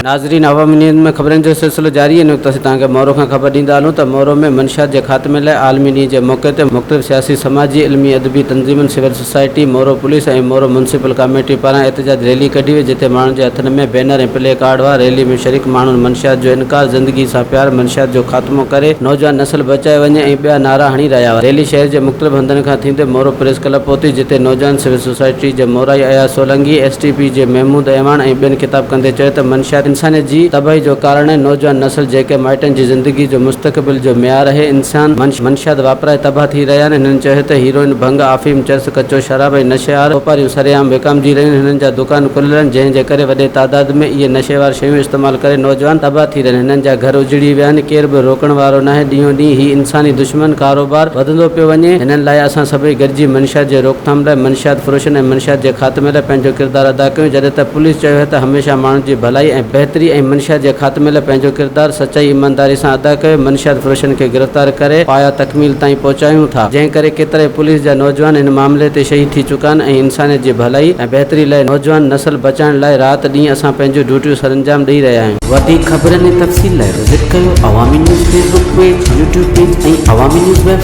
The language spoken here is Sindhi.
ناظرين عوامي نيوز ۾ خبرن جو سلسلو جاري هن وقت اسين توهان کي مورو کان خبر ڏيندا هلون ته مورو ۾ منشيات جي خاتمي لاء عالمي ڏينهن جي موقعي تي مختلف سياسي سماجي علمي ادبي تنظيمن civil society Moro police ۽ Moro municipal committee پاران احتجاج ريلي ڪڍي وئي جتي ماڻهن جي هٿن ۾ بينر ۽ پلي ڪارڊ هئا ريلي ۾ شريڪ ماڻهن منشيات جو انڪار زندگي سان پيار منشيات جو خاتمو ڪري نوجوان نسل بچائي وڃي ۽ ٻيا نعرا هڻي رهيا هئا ريلي شهر جي مختلف هنڌن کان ٿيندي مورو پريس ڪلب پهتي جتي نوجوان سول سوسائٽي جي Morai Ayaz Solangi, S T P جي محمود اعواڻ ۽ ٻين خطاب ڪندي چيو ته منشيات انسانيت جي تباهي جو ڪارڻ آهي، نوجوان نسل جيڪي مائٽن جي زندگي جو مستقبل جو معيار اهي انسان منشيات واپرائي تباهه ٿي رهيا آهن، هنن چيو ته هيروئن، ڀنگ، آفيم، چرس، ڪچو شراب ۽ نشي آر سوپاريون سرعام وڪامجي رهيون آهن، هنن جا دڪان کليل آهن جنهن جي ڪري وڏي تعداد ۾ اهي نشيوار شيون استعمال ڪري نوجوان تباهه ٿي رهيا آهن، هنن جا گهر اجڙي ويا آهن، ڪير به روڪڻ وارو ناهي، ڏينهون ڏينهن هي انساني دشمن ڪاروبار وڌندو پيو وڃي، هنن لاء اسان سڀئي گڏجي منشيات جي روڪٿام لاء منشيات فروشن ۽ منشيات جي خاتمي لاء پنهنجو ڪردار ادا ڪيون جڏهن ته پوليس چيو آهي ته هميشه ماڻهن جي ڀلائي ۽ بهتري ۽ منشيات جي خاتمي لاء پنهنجو ڪردار سچائي ايمانداري سان ادا ڪيو منشيات فروشن کي گرفتار ڪري پايا تڪميل تائين پهچايون ٿا جنهن ڪري ڪيترائي پوليس جا نوجوان هن معاملي تي شهيد ٿي چڪا آهن ۽ انسانيت جي ڀلائي ۽ بهتري لاء نوجوان نسل بچائڻ لاء رات ڏينهن اسان پنهنجون ڊيوٽيون سرانجام ڏئي رهيا آهيون. وڌيڪ خبرن ۽ تفصيل لاء وزٽ ڪيو Awami news Facebook page, YouTube page ۽ Awami news web.